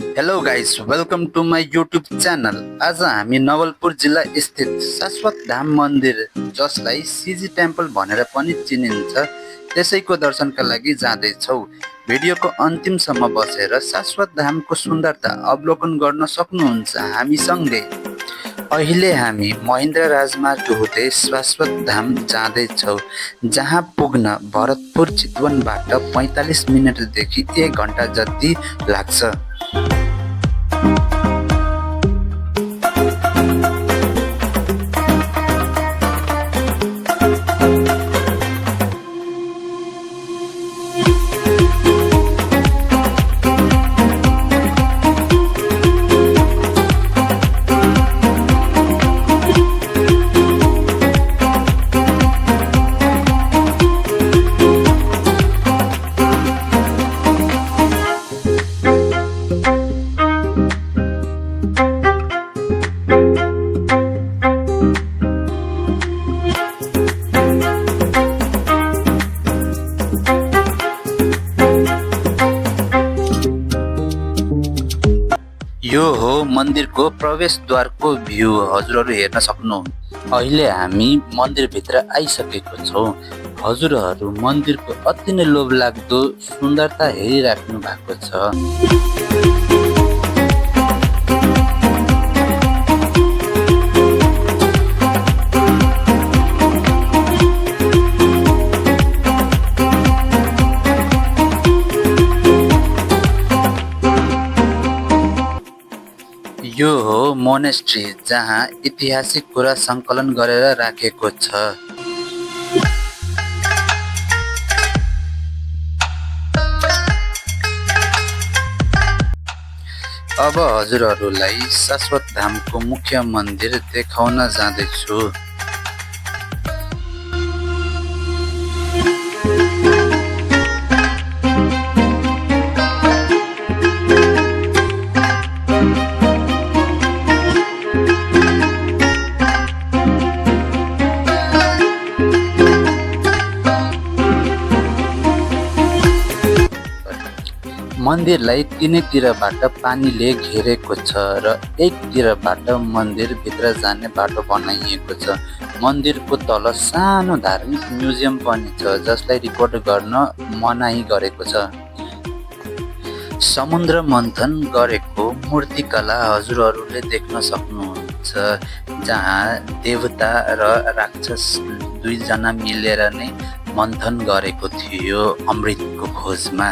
Hello guys, welcome to my YouTube channel. आज हामी नवलपुर जिल्ला स्थित शाश्वत धाम मन्दिर, जसलाई सिजी टेम्पल भनेर पनि चिनिन्छ, त्यसैको दर्शनका लागि जाँदैछौँ। भिडियोको अन्तिमसम्म बसेर शाश्वत धामको सुन्दरता अवलोकन गर्न सक्नुहुन्छ हामीसँगै। अहिले हामी महेन्द्र राजमार्ग हुँदै शाश्वत धाम जाँदैछौँ, जहाँ पुग्न भरतपुर चितवनबाट 45 मिनटदेखि 1 घन्टा जति लाग्छ। यो हो मन्दिरको प्रवेशद्वारको भ्यू, हजुरहरू हेर्न सक्नुहुन्छ। अहिले हामी मन्दिरभित्र आइसकेको छौँ। हजुरहरू मन्दिरको अति नै लोभलाग्दो सुन्दरता हेरिराख्नु भएको छ। यो हो मोनेस्ट्री, जहाँ ऐतिहासिक कुरा सङ्कलन गरेर राखेको छ। अब हजुरहरूलाई शाश्वत धामको मुख्य मन्दिर देखाउन जाँदैछु। मन्दिरलाई तिनैतिरबाट पानीले घेरेको छ र एकतिरबाट मन्दिरभित्र जाने बाटो बनाइएको छ। मन्दिरको तल सानो धार्मिक म्युजियम पनि छ, जसलाई रिकर्ड गर्न मनाही गरेको छ। समुद्र मन्थन गरेको मूर्तिकला हजुरहरूले देख्न सक्नुहुन्छ, जहाँ देवता र राक्षस दुईजना मिलेर नै मन्थन गरेको थियो अमृतको खोजमा।